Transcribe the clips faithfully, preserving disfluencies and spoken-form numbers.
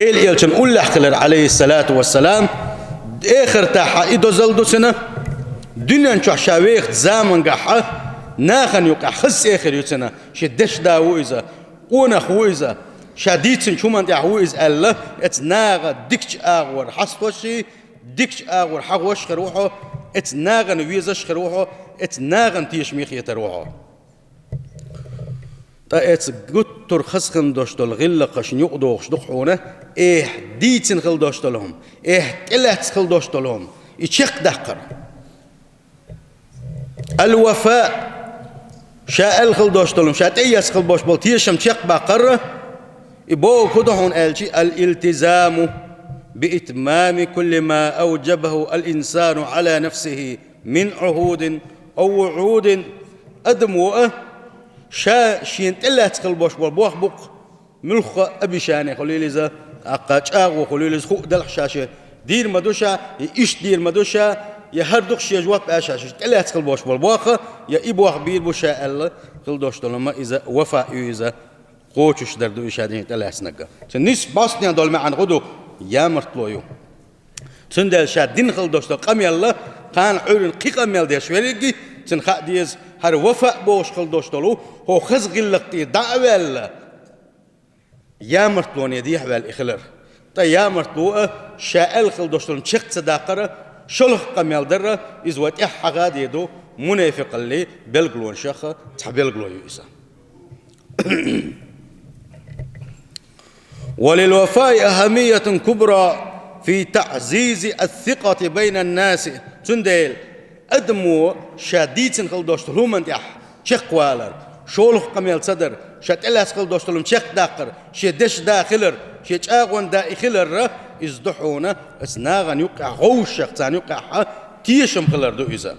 Элчан уллехь хилар, Ӏалайхиссалату вассалам, эхартахь и дозалла ду цуьнан, дуьнен чохь ша вехачу замангахь нахана юкъахь хаза цӀе хир ю цуьнан, шен дешда ву иза, къонах ву иза, ша дийцинчу хӀуманна тӀехь ву иза аьлла, эцу наха дикачу агӀор хьасташ, дикачу агӀор хьахош хир ву хьо, эцу нахана везаш хир ву хьо, эцу нахана тешаме хетар ву хьо. Ткъа эцу гуттар хаза хин долуш долу гӀиллакхашна юкъадогӀуш ду-кх хьуна, эхь дийцина хила долуш долу хӀума, эхь тӀелаьцна хила долуш долу хӀума, и чекхдаккхар. Ал-вафа, ша аьлла хила долуш долу хӀума, ша тӀеэцна хила болуш болу тешам чекхбаккхар, и боху хӀун ду хьуна аьлча, ал-илтизаму би итмами кулли ма авджабаху ал-инсану Ӏала нафсихи мин Ӏухудин ав вуӀудин, адамо а ша шена тӀелаьцна хила болуш болу бохь бу-кх, муьлхха а обещани хуьлийла иза, тӀаккха чӀагӀо хуьлийла иза, хӀуъа делахь ша шен дийр ма ду ша, я иштта дийр ма ду ша, я хӀара ду-кх шен жоп аьлла ша шена тӀелаьцна хила болуш болу бохь, я и бохь бийр бу ша аьлла хила долуш долу хӀума, иза вафа ю иза, кхочушдар ду и ша дийна тӀелаьцнарг. Цуьнан нийса бӀостанехь долу маьӀна хӀун ду? Ямартло ю. Цундела ша дина хила долуш долу къамел, кхана Ӏуьйранна кхин къамел деш верриге, цуьнан хаа деза, хӀара вафа бохуш хила долуш долу, хӀокху хаза гӀиллакх тӀера дӀа а ваьлла, ямартлоне дехьаваьлла и хилар. Ткъа ямартло а, ша аьлла хила долуш долу чекх ца даккхар а, шолгӀа къамел дар а, иза вай тӀаьхьа хьаха а дийр ду, мунепикъаллин билгалонех а цхьа билгало ю иза. Ва лил вафаи ахаммиятун кубра фи таъзизи ас-сикъати байнан наси. Цундела адамо ша дийцина хила долуш долу хӀуманна тӀехь чекхвалар, шолгӀа къамел ца дар, ша тӀелаьцна хила долуш долу хӀума чекхдаккхар, шен дешда хилар, шен чӀагӀонда и хилар а, иза ду хьуна, аса нахана юккъехь гӀовшах, царна юккъехь тешам хилар ду иза.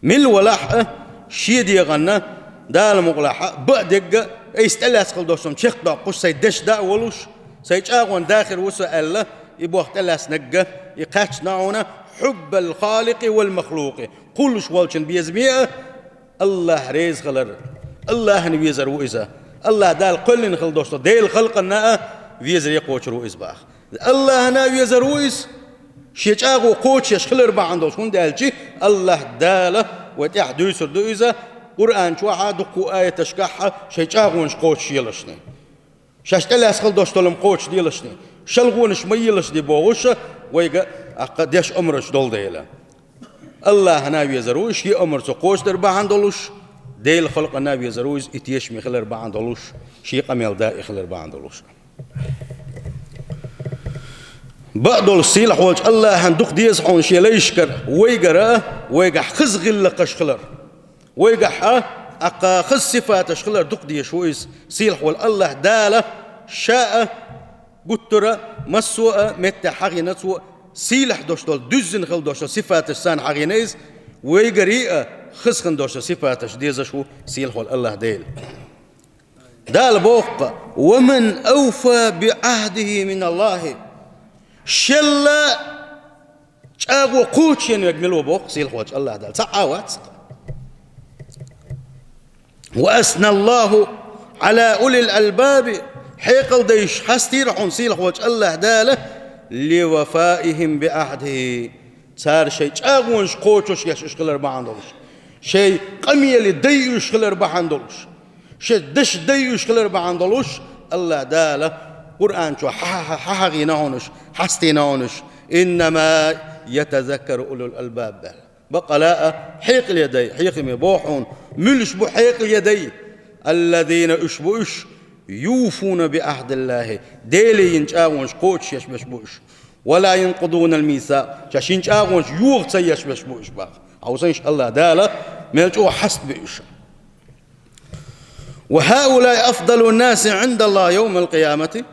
Мила валахь а, шен дегӀанна, Дала мукъалахь а, баа дегга, айса тӀелаьцна хила долуш долу хӀума чекхдоккхуш, сайн дешда а волуш, сайн чӀагӀонда хир ву со аьлла, и бохь тӀелаьцнарг а, и кхаьчна хьуна хьуббал халикъи вал махлукъи, кхуллуш волчун безаме а, АллахӀ реза хилар, АллахӀана везар ву иза. АллахӀ Дала кхоьллина хила долуш долу Делан халкъанна а везаре кхочур ву иза баха. АллахӀана везар ву иза, шен чӀагӀо кхочушъеш хилар бахьана долуш, хӀунда аьлча АллахӀ Дала вай тӀехь дуьйцур ду иза, Къуръан чохь а дуккха аяташкахь а шайн чӀагӀонаш кхочушъелашни, шаьш тӀелаьцна хила долуш долу хӀума кхочушделашни, шалгӀонаш ма елашди бохуш, вайга аккха деш омраш долу дела. АллахӀана везар ву иза шен омра цо кхочушдар бахьана долуш, Делан халкъана везар ву иза и тешаме хилар бахьана долуш, шен къамел даима хилар бахьана долуш. Бакъдолуш сийлахь волчу АллахӀана дукха деза хьуна шен лайшкара вайгара а, вайгахь хаза гӀиллакхаш хилар. Вайгахь а, аккха хаза сифаташ хилар дукха дезаш ву иза. Сийлахь волу АллахӀ Дала ша а гуттара а, массо а меттехь хьахийна цо сийлахь долуш долу, дуьззина хила долуш долу сифаташ царна хьахийна иза, вайгаре а хаза хила долуш долу сифаташ дезаш ву сийлахь волу АллахӀ Дела. Дала боху-кх: «Ва ман авфа би Ӏахдихи мин Аллахи». Шелла чӀагӀо кхочушъен верг мила ву боху сийлахь волчу АллахӀ Дала? Цхьа а вац-кх. «Ва асна Аллаху Ӏала улил албаби». Хьекъал дайша хьастийра хьуна сийлахь волчу АллахӀ Дала: «Ли вафаихим би Ӏахдихи». Цара шайн чӀагӀонаш кхочушъеш уьш хилар бахьана долуш, шайн къамеле дайа уьш хилар бахьана долуш, шайн дешдайа уьш хилар бахьана долуш, АллахӀ Дала Къуръан чу хьа-, хьа-, хьа-, хьахийна хьуна уьш, хьастийна хьуна уьш: «Иннама ятазаккару улул албаб», – аьлла. Бакъала а, хьекъале дайа, хьехаме боху хьуна, муьлш бу хьекъале дайа? «Аллазина», уьш бу уьш, «юфуна би Ӏахдиллахи», Деле йина чӀагӀонаш кхочушъеш берш бу уьш. «Ва ла янкъудунал мисакъ», шаьш йина чӀагӀонаш йоха ца еш берш бу уьш баха. Хьовсийша, АллахӀ Дала мел чӀогӀа хьаст бу уьш. «Ва хӀаулаи афдалун наси Ӏиндаллахи йовмал къиямати».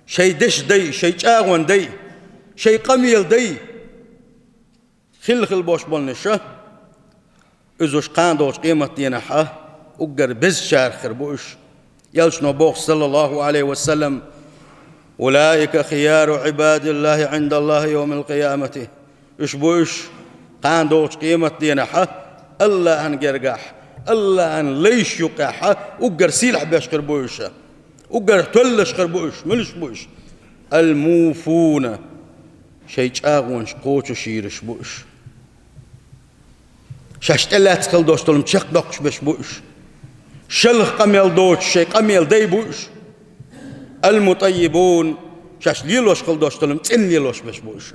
Шайн дешдайа, шайн чӀагӀонда дайа, шайн къамеле дайа хилла хила болуш болнаш а, иза уьш кхана долчу къематденахь а уггар безачарах хир бу уьш. Элчано боху, саллаллаху Ӏалайхи ва саллам: «Улаика хияру Ӏибадиллахи Ӏиндаллахи йовмал къиямати». Уьш бу уьш кхана долчу къематденахь а АллахӀан гергахь, АллахӀан лайш юккъехь а уггар сийлахь берш хир бу уьш. Уггар тоьллашхар бу уьш, муьлш бу уьш? Ал-муфуна, шайн чӀагӀонаш кхочушъераш бу уьш. Шаьш тӀелаьцна хила долаш дола чакхдоккхуш берш бу уьш. Шалха къамел доцуш, шайн къамел дай бу уьш. Ал-мутӀаййибун, шаьш лелош хила долаш дола цӀена лелош берш бу уьш.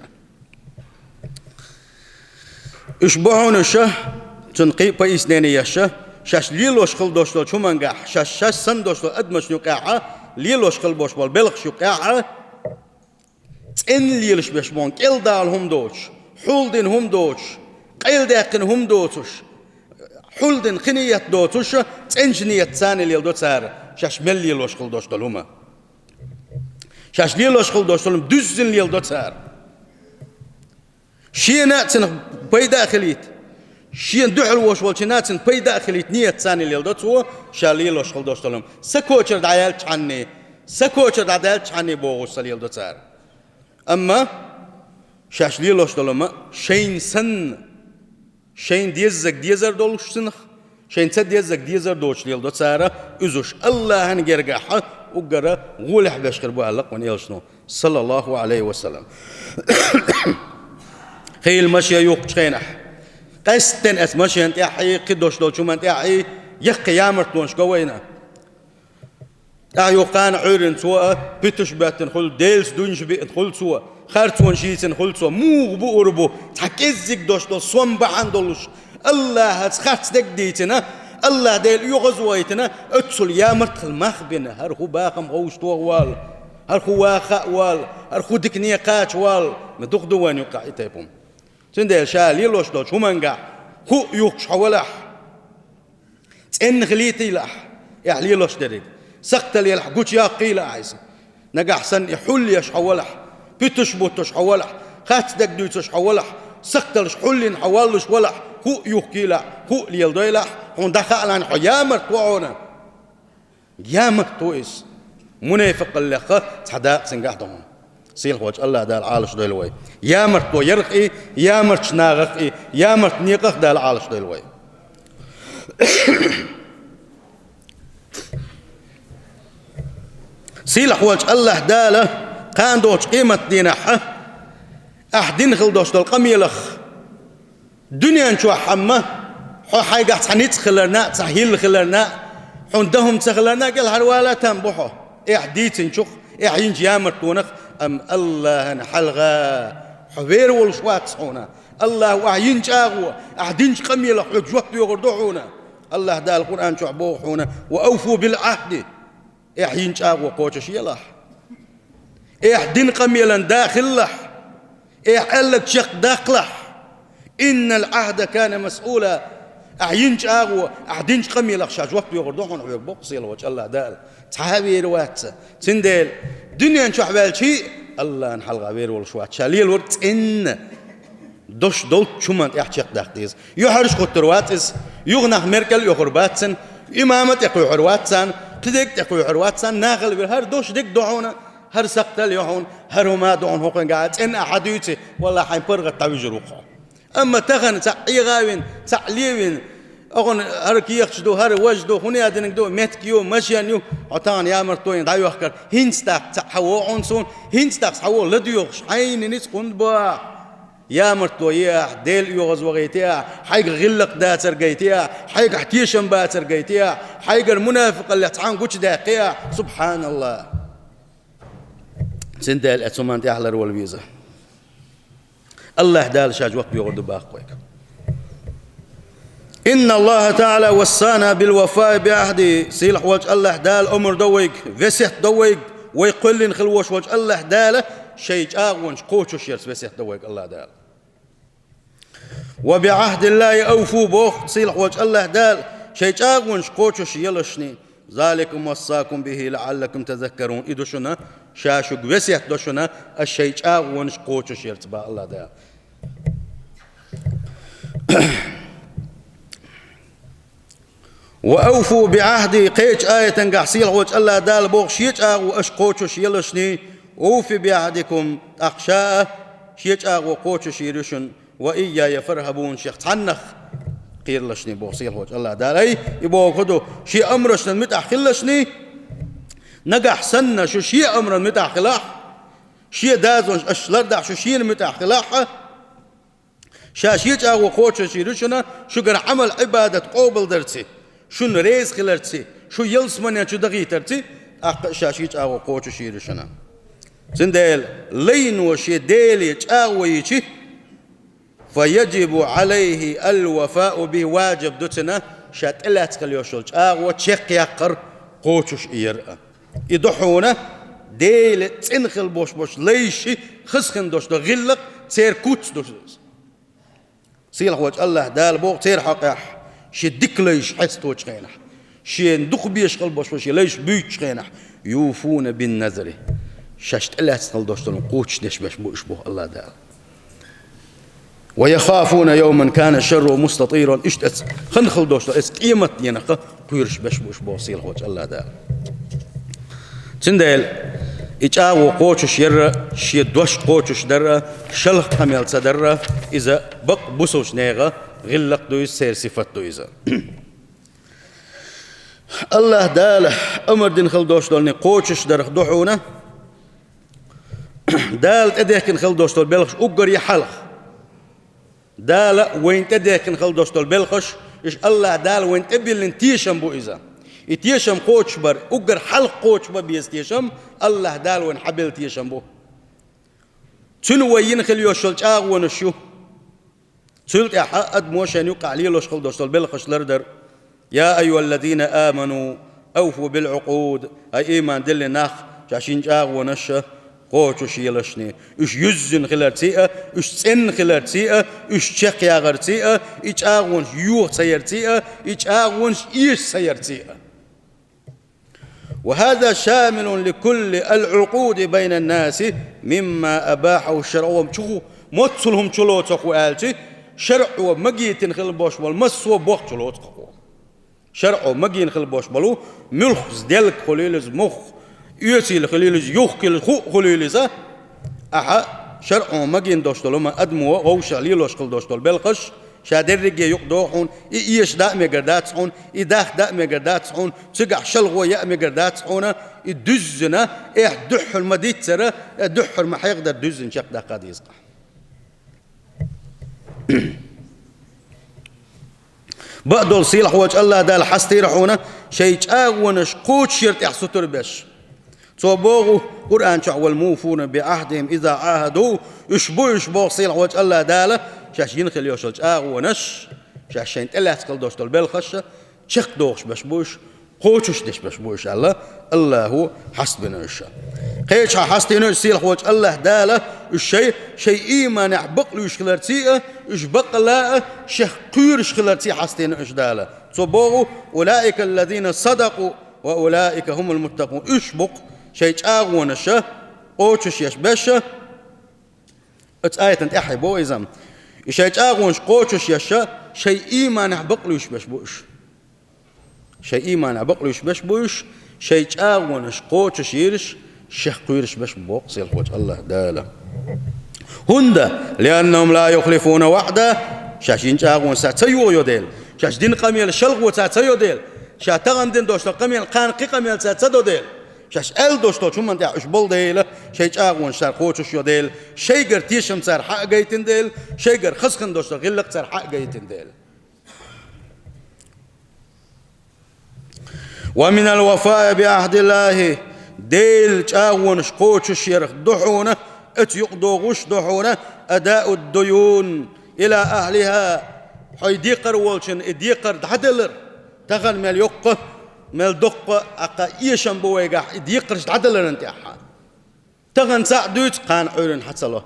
Уьш бу хьуна уьш, цунна кхин а пояснени еш, шаьш лелош хила долаш долча хӀумангахь, шаьш, шаьш санна долаш долча адамашна юкъехь, лелош хила болаш болча белхашна юкъехь, цӀена лелаш берш бу хьуна, кӀелдала хӀума доцуш, хьулдина хӀума доцуш, къайладаьккхина хӀума доцуш, хьулдина кхин ният доцуш, цӀенача ниятца леладо цара шаьш мел лелош хила долаш дола хӀума. Шаьш лелош хила долаш дола хӀума дуьззина леладо цара. Шена а цунах пайда а хилийта, шена дуьхьал волаш волчунна а цунна пайда а хилийта ниятца леладо цо ша лелош хила долаш дола хӀума. Са кочара дӀаяьлча хьанна, са кочара дӀадаьлча хьанна бохуш ца леладо цара. Амма шаьш лелош дола хӀума шайна санна, шайна деззарг дезар долуш цунах, шайна ца деззарг дезар доцуш леладо цара, уьш АллахӀан гергахь уггар гӀолехь берш хир бу аьлла кхунна элчано, саллаллаху Ӏалайхи ва саллам. Хийла машен юхкучу хенахь, къаьсттина оцу машен тӀехь а, кхин долаш долчу хӀуманна тӀехь а яккхий ямартонаш го вайна. ТӀаьхьа юха кхана Ӏуьйранна цо а, питанаш боьттина хуьлу, Делаца дуьйнаш биъна хуьлу цо, харцонаш йийцина хуьлу цо. Муха буур бу цхьа кӀеззиг долаш долу сом бахьана долуш, АллахӀаца харц дерг дийцина, АллахӀ Дела оьгӀазвахийтина, оццул ямарта хила мах бина, хӀара хӀун бахам ховшахтоха валла, хӀара хӀун ваха хаа валла, хӀара хӀун дикане кхача валла, ма дукха ду вайна юккъехь и тайпа хӀума. Цундела ша лелош долчу хӀумангахь хӀуъа юхкуш хьо валахь, цӀена хилийтийла ахь, эхь лелош дерриг. Сакхтал елахь, гучуяккхийла ахь иза. Нагахь санна и хьулъеш хьо валахь, пуьтуш буттуш хьо валахь, харц дерг дуьйцуш хьо валахь, сакхталш хьулйина хьо валлуш валахь, хӀуъа юхкийла ахь, хӀуъа леладойла ахь, хьуна дӀахаалахь хьо ямарта ву хьуна. Ямарта ву иза. Мунепакъаллех цхьа дакъа цуьнгахь ду хьуна. Сийлахьволчу АллахӀ Дала Ӏалашдойла вай. Ямарта ву ярх и, ямартчу нахах и, ямарта некъах Дала Ӏалашдойла вай. Сийлахьволчу АллахӀ Дала кхана долчу къематдийнахь ахь дина хила долуш долу къамелах, дуьнен чохь хьамма, хьо хьайгахь цхьа ницкъ хиларна а, цхьа хӀилла хиларна а, хьуна дан хӀума ца хиларна а, кӀелхьарвала там бу хьо, эхь дийцинчух, эхь йинчу ямартонах, амма АллахӀана хьалха хьо вер волуш вац хьуна. АллахӀа ахь йина чӀагӀо, ахь динчу къамелах хьоьга жоп доьхур ду хьуна. АллахӀ Дала Къуръан чохь боху хьуна: «Ва авфу бил Ӏахди». Эхь йина чӀагӀо кхочуш елахь. Эхь дина къамелан да хилалахь. Эхь аьлларг чекхдаккхалахь. «Иннал Ӏахда кана масъула». Ахь йина чӀагӀо, ахь динчу къамелах ша жоп доьхур ду хьуна хьоьга боху сийлахьволчу АллахӀ Дала. Цхьа а вер вац. Цундела дуьнен чохь ваьлчий а, АллахӀана хьалха вер волуш вац. Ша лелорг цӀенна дош долчу хӀуманна тӀехь чекхдаккха деза. ЮьхьӀаьржа хӀуттур вац иза, юха нах меркӀал а йохур бац цуьнан, имам а тӀекхуьйхьур вац царна, кхидерг а тӀекхуьйхьур вац царна, нахала вир, хӀара дош дерг ду хьуна, хӀара сакхтал ю хьуна, хӀара хӀума ду хьуна хӀокхуьнгахь, цӀенна ахь дӀадуьйций, валлахь, хьайн паргӀат дӀавуьжур ву-кх хьо. Амма тахана цхьаъ эгӀавина, цхьаъ левина, оха хӀара кехаташ ду, хӀара важа ду, хӀун а динарг ду, меттиг ю, машен ю, хьо тахана ямарта вайна дӀайохкар, хӀинца тӀаккха цхьаъ хьан вогӀу хьуна суна, хӀинца тӀаккха цхьа вогӀу ладоьгӀуш, хьайна ницкъ хӀунда бу ахь? Ямарта вайта ахь, Дела оьгӀазвахийта ахь, хьайга гӀиллакх дацар гайта ахь, хьайгахь тешам бацар гайта ахь, хьайгара мунафикъаллех цхьаьна гучудаьккхи ахь. СубхьаналлахӀ! Цундела оцу хӀуманна тӀехь ларвала веза. АллахӀ Дала ша жоп доьхур ду боху вайга. «Инна АллахӀа таӀала вассана бил вафаи би Ӏахди». Сийлахьволчу АллахӀ Дала омра до вайга, весет до вайга, вай кхоьллина хила волуш волчу АллахӀ Дала шайн чӀагӀонаш кхочушъярца весет до вайга АллахӀ Дала. «Ва би ӀахӀдиллахӀи авфу», боху сийлахьволчу АллахӀ Дала, шайн чӀагӀонаш кхочушъялашний. «Заликум вассакум бихӀи лаӀаллакум тазаккарун». И ду шуна, ша шуьга весет до шуна, аш шайн чӀагӀонаш кхочушъярца боху АллахӀ Дала. «Ва авфу би ӀахӀди», кхечу аятангахь сийлахьволчу АллахӀ Дала боху шен чӀагӀо аша кхочушъялашний, «уффи би ӀахӀдикум», тӀаккха ша а шен чӀагӀо кхочушйийр ю шуна, «ва ийяя фархӀабун», шех цхьаннах кхералашний боху сийлахьволчу АллахӀ Дала. Ай, и бохург хӀун ду, шен амрашна муьтӀахь хилалашний, Нагахь санна шу шен амран муьтӀахь хилахь, шен дозанаш аша лардахь шу шена муьтӀахь хилахь, ша шен чӀагӀо кхочушйийр ю шуна, шуьгара Ӏамал-Ӏибадат къобалдарций, шуна реза хиларций, шу ялсаманен чу дахийтарций, тӀаккха а ша шен чӀагӀо кхочушйийр ю шуна. Цундела лайно шен Деле чӀагӀо йича, فيجب عليه الوفاء به, важиб ду цунна ша тӀелаьцна хила йиш йолу чӀагӀо чекхъяккхар, кхочушъяр а. И ду хьуна Делан цӀена хила болуш болчу лайшна хазахина долуш долу гӀиллакх, церан куц ду иза. Сийлахьчу АллахӀ Дала боху церан хьокъехь, шен дика лайш хьесточу хенахь, шена дукха безаш хила болуш болу шен лайш буьйцучу хенахь, يوفون بالنذر, шаьш тӀелаьцна хила долуш долу кхочушдеш берш бу уьш, боху АллахӀ Дала. ويخافون يوما كان شره مستطيرا, иштта оцу хан хила долуш долу оцу къематдийнах кхоьруш берш бу уьш, боху сийлахьчу АллахӀ Дала. Цундела и чӀагӀо кхочушъяр а, шен дош кхочушдар а, шалха къамел ца дар а, иза бакъ бусалбачу нехан гӀиллакх ду иза, церан сифат ду иза. АллахӀ Дала амар дина хила долуш долу кхочушдарх ду хьуна Дала тӀедехкина хила долуш долу белхаш уггаре хьалха. Дала вайна тӀедехкина хила долуш долу белхаш, уьш АллахӀ Дала вайна тӀебиллина тешам бу иза. И тешам кхочушбар, уггар хьалха кхочушбан беза тешам, АллахӀ Дала вайна хьабелла тешам бу. Цуьнан вай йина хила йиш йолу чӀагӀонаш ю. Цул тӀаьхьа адамо шайна юккъехь лелош хила долуш долу белхаш лардар. يا أيها الذين آمنوا أوفوا بالعقود, хӀай ийман диллина нах, шаьш йина чӀагӀонаш кхочушъелаш шуна. Уьш юьззина хиларций а, уьш цӀена хиларций а, уьш чекхъяхарций а, и чӀагӀонаш йоха ца ярций а, и чӀагӀонаш эша ца ярций а. وهذا شامل لكل العقود بين الناس مما أباحه الشرع, ва чу хӀу, моццул хӀума чулоцу хӀу аьлча, шарӀо магийтина хила болуш болу массо а бохчу лоцу хӀу. ШарӀо магийна хила болуш болу муьлхха делга хуьлийла иза, муьлхха оьцийла хуьлийла иза, юхкийла хӀу хуьлийла иза, ахьа шарӀо магийна долуш долу хӀума, адамо вовшах лелош хила долуш долу белхаш, ша дерриге юкъадоху хьуна, и эша даа мегар дац хьуна, и даха даа мегар дац хьуна, цигахь шалхо яа мегар дац хьуна, и дуьззина, эхь дуьххьара ма-диццара, э, дуьххьара ма-хьехадара дуьззина чекхдаккха деза-кх. Бакъдолу сийлахьчу АллахӀ Дала хьастийра хьуна шайн чӀагӀонаш кхочушъяр тӀехь сутара беш. Цо боху Къуръан чохь: والموفون بعهدهم إذا عاهدوا, уьш бу уьш, боху сийлахьчу АллахӀ Дала, шаьш йина хила йиш йолу чӀагӀонаш, шаьш шайна тӀелаьцна хила долуш долу белхаш, чекхдохуш берш бу уьш, кхочушдеш берш бу уьш аьлла, АллахӀа хьастабина уьш. Кхечахьа хьастийна уьш сийлахьчу АллахӀ Дала, уьш шайн, шайн ийманехь бакълуьйш хиларций а, уьш бакъалла а, шех кхоьруш хиларций хьастийна уьш Дала. Цо боху: أولئك الذين صدقوا وأولئك هم المتقون. Уьш бу-кх шайн чӀагӀонаш кхочушъеш берш, оцу аятан тӀаьхье боху иза. И шайн чӀагӀонаш кхочушъеш, шайн ийманехь бакълуьйш берш бу уьш. Шайн ийманехь бакълуьйш берш бу уьш, шайн чӀагӀонаш кхочушйийраш, шех кхоьруш берш бу, боху сийлахьчу АллахӀ Дала. ХӀунда? لأنهم لا يخلفون وعده, шаьш йина чӀагӀонаш ца йохайо дела, шаьш дина къамел шалхо ца йо дела, ша тахана дина долуш долу къамел кхана кхин къамел ца до дела, шаьш аьлла долуш долчу хӀуманна тӀехь уьш болу дела, шайн чӀагӀонаш цара кхочушйо дела, шайгара тешам цара хьа а гайтина дела, шайгара хазахина долуш долу гӀиллакх цара хьа а гайтина дела. ومن الوفاء بعهد الله, Делан чӀагӀонаш кхочушъярх ду хьуна, оцу юкъадогӀуш ду хьуна, أداء الديون إلى أهلها, хьо и декхар волчун и декхар дӀадалар. Тахана мел йоккха, мел доккха, аккха эшам бу вайгахь и декхарш дӀадаларан тӀехь. Тахана цхьаъ дуьйцу, кхана Ӏуьйранна хьа ца ло.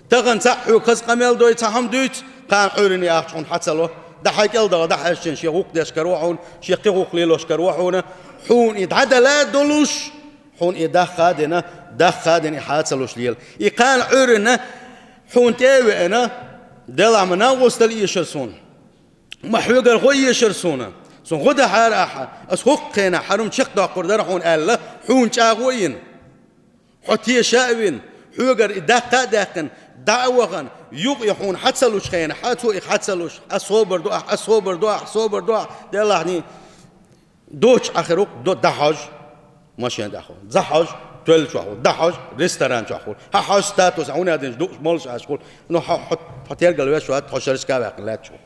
Тахана цхьаъ хьоьга хаза къамел дой, цхьа хӀума дуьйцу, кхана Ӏуьйранна яхча хьуна хьа ца ло. ДӀа хьайн кӀел даха, дӀа хьаьжча шен гӀуллакх деш кара ву хьуна, шен кхин гӀуллакх лелош кара ву хьуна. Хьуна и дӀадала долуш, хьуна и даха а дина, даха а дина и хьа ца луш лела. И кхана Ӏуьйранна хьуна тӀе а веана, делахь ма накъостал эшара суна. Ма хьоьгара гӀо эшара суна. Суна гӀо дахьара ахьа, ас хӀокху хенахь хьан хӀума чекхдоккхур дара хьуна аьлла, хьуна чӀагӀо а йина. Хьо теша а вина, хьоьгара и даккха а даьккхина, дӀа а вахана, юха и хьуна хьа ца лучу хенахь, хьа цо и хьа ца луш, ас собар ду ахь, ас собар ду ахь, собар ду ахь, делахь ни, доцуш Ӏа хир ву-кх, до дӀахьожу. Машен тӀехь хуьлу. Дза хьожу, тоьлла чохь хуьлу. ДӀа хьожу, ресторан чохь хуьлу. Хьан хьожу статус, хьуна динчу дукъаш молуш Ӏаш хуьлу. Ну, хьо, хьо, хьо тергал веш вац, хьо шерашка ваьккхина лаьтташ хуьлу.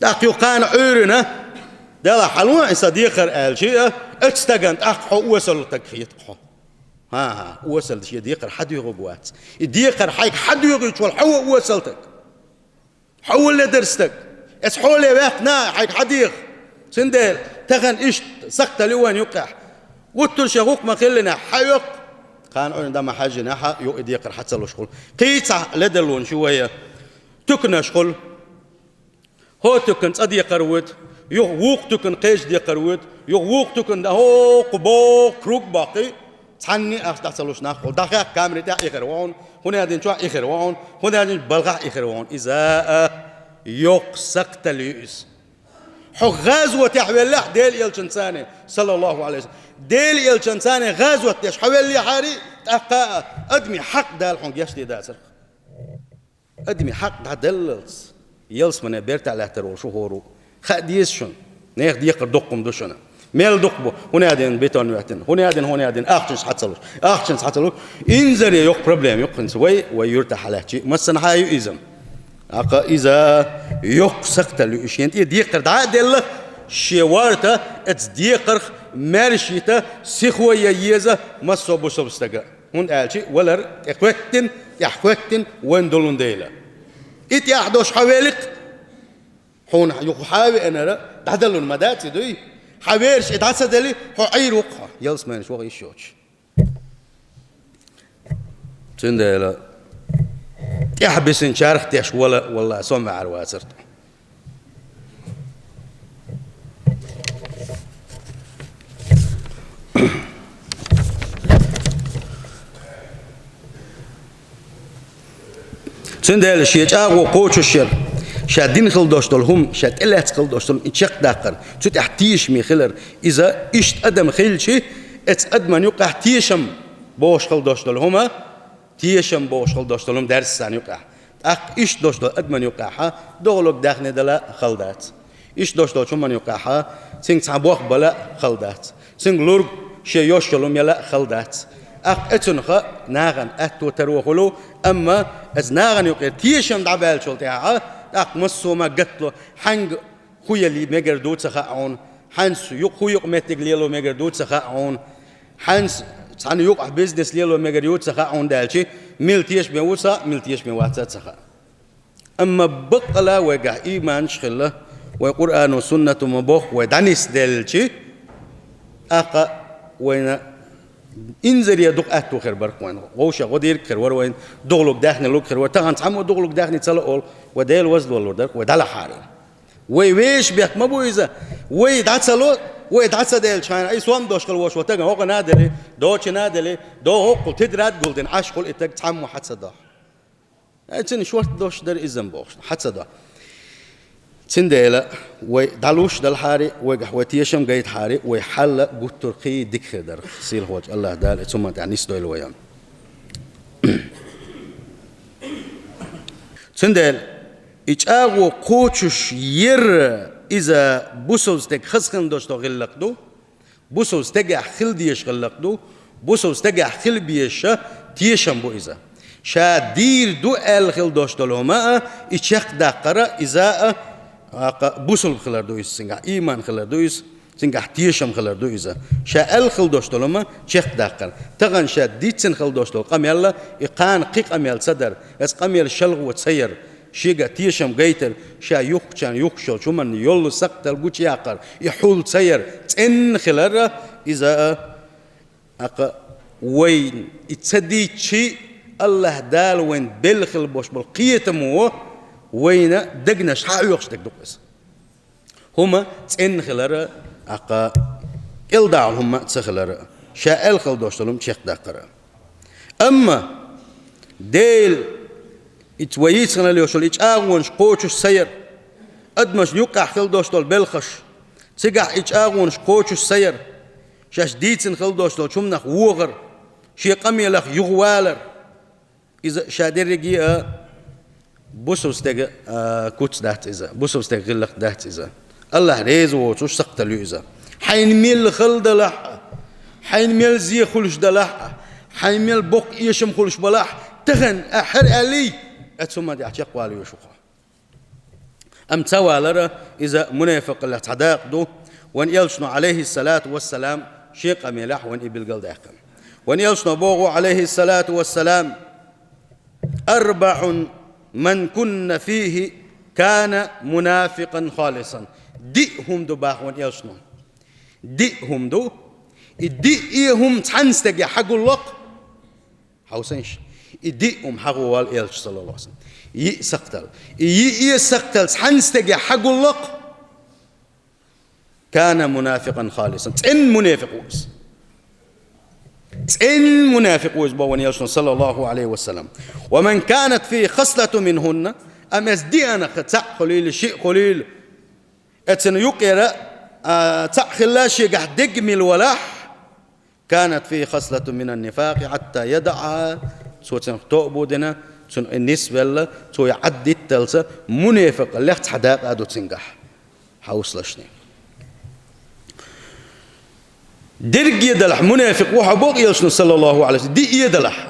ТӀаккха юха кхана Ӏуьйрина, Дела хьалон и сан декхар аьлча, а, оцу стагана тӀаккха хьо осалла стаг хета хьо. ХӀан-хӀа, осалла шен декхар хьан доьхург вац. И декхар хьайга хьан доьхуьйтуш волу хьо ву осалла стаг? Хьо ву ледара стаг? Эца хьоле ваьккхина хьайга хьан деха? Цундела тахана иштта сакхталла ю вайн юккъехь. Гуттар шен гӀуллакх ма хиллинехь, хьан йоккху? Кхана Ӏуьйрина дӀа ма хьаьжжинехь, юха и декхар хьан ца луш хуьлу. Кхин а цхьа ледарлонаш ю вайн. Туьканаш хуьлу. ХӀокху туькана цӀа декхар воьду, юха вукху туькана кхечу декхар воьду, юха вукху туькана хӀокху боху круг баккхий, цхьанне а ахча дӀа ца луш нах хуьлу. ДӀахаьхка камери тӀехь эхар ву хьуна, хӀун аьлла динчохь эхар ву хьуна, хӀун аьлла динчу балхахь эхар ву хьуна. Иза а йоккха сакхталла ю иза. Хьо гӀазотехь веллехь Делан элчанца, саллаллаху Ӏалайхи ва саллам. Делан элчанца гӀазот деш хьо веллехьара, тӀаккха а адамийн хьакъ Дала хьуна гечдийр дацара. Адамийн хьакъ дӀаделлалц, ялсамане бертахь лаьттар волу шу хӀора ву. Хаа деза шуна, нехан декхар дуккха хӀума ду шуна. Мел дукха бу, хӀун аьлла дина бетон веттина, хӀун аьлла дина, хӀун аьлла дина, ахчанаш хьан ца луш, ахчанаш хьан ца луш. Инзаре йоккха проблема ю хӀинца вай, вай юьртахь хьалаьцчи, массанхьа а ю иза. ТӀаккха иза йоккха сакхталла ю, и шена тӀе декхар дӀа а делла, шен ворта, оцу декхарх маьрша йита, сихо ян еза массо а бусалба стага. ХӀунда аьлча валар тӀекхоьттина, тӀаьхьахӀоьттина вайн долун дела. И тӀаьхьа долуш хьо великх, хьуна юха хьан а веанара, дӀадалун ма дац и дуй? Хьан вераш и дӀа ца дели, хьо Ӏийр ву-кх хьо, ялсаманаш ваха йиш йоцуш. Цундела тӀаьхьа бисинчарах теш вала, валла, сом ваьӀар вацара тхо. Цундела шен чӀагӀо кхочуш яра, ша дина хила долуш долу хӀума, ша тӀелаьцна хила долуш долу хӀума, и чекхдаккхар, цу тӀехь тешаме хилар, иза иштта адам хилча, эцу адаман юккъехь тешам бохуш хила долуш долу хӀума, тешам бохуш хила долуш долу хӀума даьрса царна юккъехь. ТӀаккха иштта долуш долу адаман юккъехьа догӀлуг даьхни дала а хала дац. Иштта долуш долчу хӀуманна юккъехьа цуьнга цхьа бохк бала а хала дац. Цуьнга лург шен йош йолу хӀума яла а хала дац. ТӀаккха эцунха нахана аьтто таро хуьлу, амма эцу нахана юккъера тешам дӀабаьллачул тӀаьхьа, тӀаккха массо а ма гатло, хьаьнга хӀун яла мегар ду ца хаьа хьуна, хьаьнца юкъ-, хӀун юкъаметтиг лело мегар ду ца хаьа хьуна, хьаьнца цхьана юкъахь бизнес лело мегар ю ца хаьа хьуна даьлчи, мила тешаме ву ца хаьа, мила тешаме вац ца хаьа. Амма баккъала вайгахь ийманаш хилла, вай Къуръано, Суннато ма бохху, вай дӀанисделчи, тӀаккха вайна инзаре дукха аьтто хир бара-кх вайна. Вовшах гӀо дийриг хир вара вайна, догӀлуг даьхни лург хир вара. Тахана цхьаммо догӀлуг даьхни ца ло олу, вай Дела вазлолур дара-кх, вай дӀалахьара. Вай вешан бехк ма бу иза. Вай дӀа ца ло, вай дӀа ца делчхьана, ай сом дош хила вош ван тагана хӀокхана а дели, дочина а дели, догӀу хӀокхул тидрад гулдина Ӏаш хуьлу и таг, цхьаммо хьа ца дохьу. Ай цуьнан шорта дош дара иза-м бохуш, хьа ца дохьу. Цундела вай дӀалуш далахьари, вайгахь вай тешам гайтахьари, вай хьал гуттар а кхин дика хир дара. Сийлахьчу АллахӀ Дала и цу ма тӀехь нисдойла вайна. Цундела и чӀагӀо кхочуш яра иза бусалба стеган хазахана долуш долу гӀиллакх ду, бусалба стегехь хила дезаш гӀиллакх ду, бусалба стегехь хила безаша тешам бу иза. Ша дийр ду аьлла хила долуш долу хӀума а, и чекхдаккхара иза а, аккха бусалба хилар ду иза цуьнгахь, ийман хилар ду иза. Цуьнгахь тешам хилар ду иза. Ша аьлла хила долуш долу хӀума чекхдаккхар. Тахана ша дийцина хила долуш долу къамел а, и кхана кхин къамел ца дара, аса къамел шалгӀо ца яра, шега тешам гайтар, ша юхкучарна юхкуш йолчу хӀуманна йолу сакхтал гучуяккхар, и хьул ца яра, цӀенна хилар а, иза а, аккха вайн и ца дийцчи, АллахӀ Дала вайн белла хила бош болу кхетамо вайна дегнаш хьаоьхуш дерг ду-кх иза. ХӀума цӀенна хилара, аккха кӀелдахьа хӀума ца хилара, ша аьлла хила долуш долу хӀума чекхдаккхара. Амма Дела, и вай йийцина йолуш йолу и чӀагӀонаш кхочуш ца яра, адамашна юккъехь хила долуш долу белхаш, цигахь и чӀагӀонаш кхочуш ца яра, шаьш дийцина хила долуш долчу хӀуманах вогӀар, шен къамелах юхавалар, иза ша дерриге а бусалба стеган, а, куц дац иза, бусалба стеган гӀиллакх дац иза. АллахӀ реза воцуш сакхтал ю иза. Хьайна милла хала далахь а, Хьайна мел зе хуьлуш далахь а, хьайна мел боккха эшам хуьлуш балахь а, тахан ахь хӀара аьллий, оцу хӀуманна тӀехь чекхвала везаш ву хьо. Амма ца валар, иза мунафикъаллех цхьа дакъа ду, вайн элчано, Ӏалайхиссалату вассалам, шен къамелехь вайна и билгалдаьккхина. Вайн элчано боху, Ӏалайхиссалату вассалам: «أربع من كن فيه كان منافقا خالصا». Диъ хӀума ду боху вайн элчано. Диъ хӀума ду. И диъ хӀума цхьана стегехь хьагуллакх. Хьовсийша, и диъ хӀума хьагулвала элча, саллаллаху Ӏалайхи ва саллам. Йиъ сакхтал. И йиъ сакхтал цхьана стегехь хьагуллакх. «كان منافقا خالصا». ЦӀена мунафикъ ву иза. ЦӀена мунафикъ ву иза, боху вайн элчано, саллаллаху Ӏалайхи ва саллам. «ومن كانت فيه خصلة منهن». Амма оцу диъанах цхьаъ хуьлийла, шиъ хуьлийла, оцунна юкъера, а, цхьаъ хилла шегахь дерг мила валахь, «كانت فيه خصلة من النفاق حتى يدعها». Цо цунах тоба дина, цунна и нисвелла, цо и Ӏаддитталца, мунафикъаллех цхьа дакъа а ду цуьнгахь. Хьовсалаш. Дерриге далахь мунафикъ ву хьо, боху элчано, саллаллаху Ӏалайхи ва саллам, диъе далахь.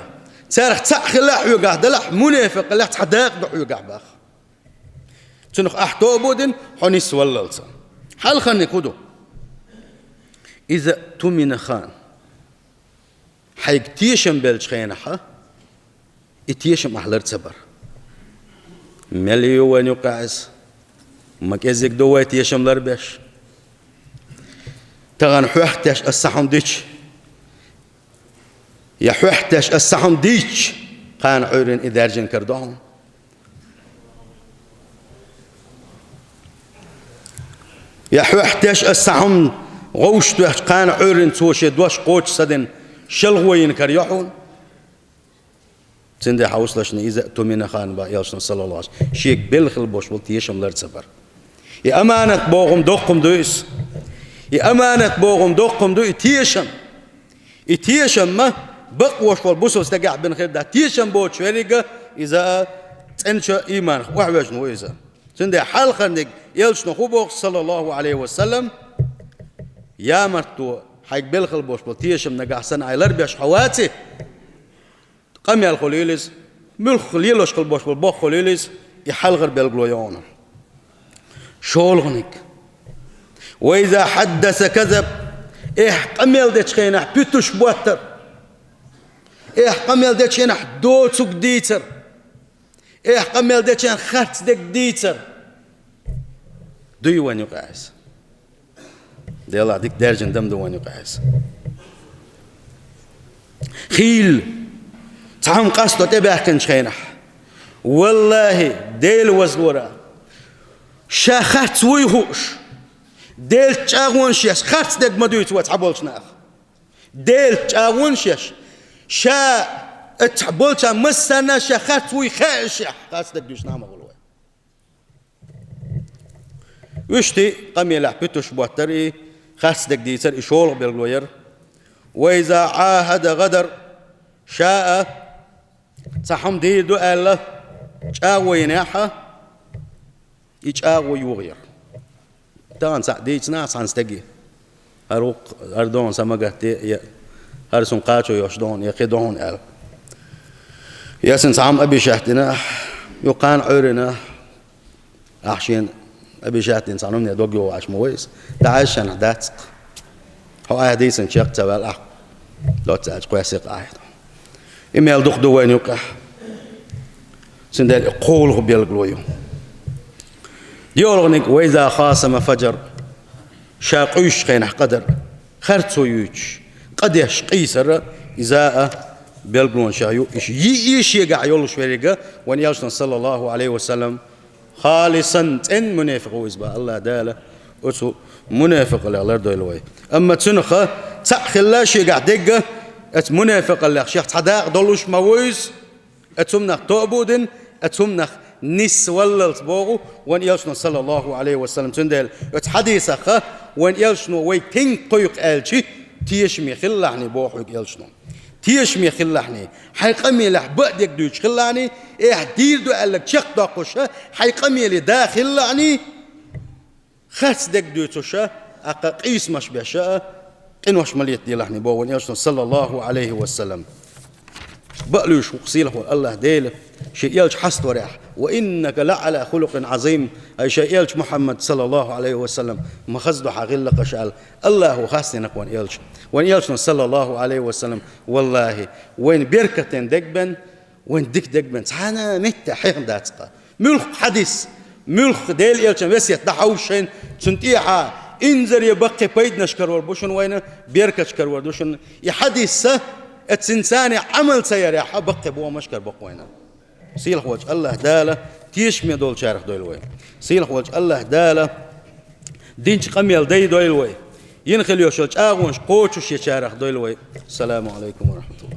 Царах цхьаъ хилла хьоьгахь далахь, мунафикъаллех цхьа дакъа ду хьоьгахь, боху. Цунах ахь тоба дина, хьо нисваллалца. Хьалхарниг хӀун ду? «إذا اؤتمن خان». Хьайга тешам беллачу хенахь, и тешам ахь лар ца бар. Мел ю вайн юкъахь иза? Ма кӀезиг ду вай тешам ларбеш. Тахана хьоьхтеш аса цхьа хӀума дича, я хьоьхтеш аса цхьа хӀума дийцича, кхана Ӏуьйранна и даьржина карадо хьуна. Я хьоьхтеш аса цхьа хӀума гӀовш тоьхча, кхана Ӏуьйранна цо шен дош кхочуш ца дина, шелхо йина карайо хьуна. Цундела хьовсалаш, «إذا اؤتمن خان», боху элчано, саллаллаху Ӏалайхи ва саллам, шега белла хила болуш болу тешам лар ца бар. И аманат боху хӀума доккха хӀума ду иза. И аманат боху хӀума доккха хӀума ду, и тешам. И тешам ма бакъволуш волу бусалба стагехь бина хир дац. Тешам боцуш веррига иза цӀеначу ийманах охьавоьжна ву иза. Цундела хьалхарниг элчано хӀун боху, саллаллаху Ӏалайхи ва саллам? Ямартло хьайга белла хила болуш болу тешам нагахь санна Ӏай ларбеш хьо вацахь, къамел хуьлийла иза, муьлхха лелош хила болуш болу бохам хуьлийла иза, и хьалхара билгало ю хьуна. ШолгӀаниг. «وإذا حدث كذب». Эхь къамел дечу хенахь пуьтуш боттар. Эхь къамел дечу хенахь доцург дийцар. Эхь къамел дечу хенахь харц дерг дийцар. Дуй вайн юкъахь иза? Делахь дика даьржина дан ма ду вайн юкъахь иза. Хийла, цхьа хӀума къасто тӀебаьхкинчу хенахь, валлахӀи, Дела вазлора, ша харц вуй хууш, Делаца чӀагӀонаш еш, харц дерг ма дуьйцу вай цхьаболчу наха. Делаца чӀагӀонаш еш, ша, э, цхьаболчарна массарна ша харц вуй хаьа ша, харц дерг дуьйцуш нах ма хуьлу вай. Вуьшта къамелехь пуьтуш боттар и, харц дерг дийцар и шолгӀа билгало яра. «وإذا عاهد غدر», ша а цхьа хӀума дийр ду аьлла чӀагӀо йинехь а, и чӀагӀо йогӀу яра. Тахана цхьаъ дийцина ахь цхьана стаге. ХӀара вукх-, хӀара догӀна са ма гатде, я хӀара суна кхачо йош догӀна, я кхин догӀна аьлла. Я цуьнан цхьа хӀума обещать дина ахь, юха кхана Ӏуьйранна ахь шена обещать дина цхьа хӀумане дог йогӀуш ма вай иза. ДӀа Ӏаьшшанахь дац-кх. Хьо ахь дийцина чекх ца ваьлла ахь доцца аьлча кхоьссий-кх ахь. И мел дукха ду вайн юкъахь. Цундела и кхоалгӀа билгало ю. ДоьалгӀаниг: «وإذا خاصم فجر». Ша къуьйсучу хенахь къа дар, харцо юьйцуш, къа деш къийсар а, иза а билгалонех ю. Иша йиъ шегахь йолуш веррига вайн элчано, саллаллаху Ӏалайхи ва саллам, халисан, цӀена мунафикъ ву иза боху АллахӀ Дала, оцу мунафикъаллех лардойла вай. Амма цуьнах цхьаъ хилла шегахь дерг а, оцу мунафикъаллех шех цхьа дакъа долуш ма ву иза, оцу хӀуманах тоба а дина, оцу хӀуманах нисваллалц боху вайн элчано, саллаллаху Ӏалайхи ва саллам. Цундела оцу хьадисах вайн элчано вайга тенга кхойкху аьлча, тешаме хилалахь боху хьоьга элчано. Тешаме хилалахь, хьайн къамелехь бакъдерг дуьйцуш хилалахь, эхь дийр ду аьлларг чекхдоккхуш, хьайн къамеле да хилалахь, харц дерг дуьйцуш, аккха къийсамаш беш а, Къинош ма летаделахь, боху вайн Элчано, саллаллаху Ӏалайхи ва саллам. Бакълуьйш ву сийлахь волу АллахӀ Дела шен Элча хьаставарехь: «Ва иннака ла Ӏала хулукъин Ӏазим», ай шен Элча Мухьаммад, саллаллаху Ӏалайхи ва саллам, ма хаза ду хьан гӀиллакхаш аьлла, АллахӀа хастийна-кх вайн Элча. Вайн Элчано, саллаллаху Ӏалайхи ва саллам, валлахӀи, вайна беркате дерг бен, вайна дика дерг бен цхьана а меттехь хьехна дац-кх. Муьлхха хьадис, муьлхха Делан Элчан весет дӀахьовсуш шайна, цунна тӀехьа инзаре баккхий пайданаш карор бу шуна вайна, беркаташ карор ду шуна. И хьадис а, эццинца Ӏамал ца ярехь а, баккхий бохамаш карабо-кх вайна. Сийлахь волчу АллахӀ Дала тешаме долчарах дойла вай. Сийлахь волчу АллахӀ Дала динчу къамел дай дойла вай. Йина хила йолу чӀагӀонаш кхочушъечарах дойла вай. Ассаламу Ӏалайкум ва рахьматуллахӀ.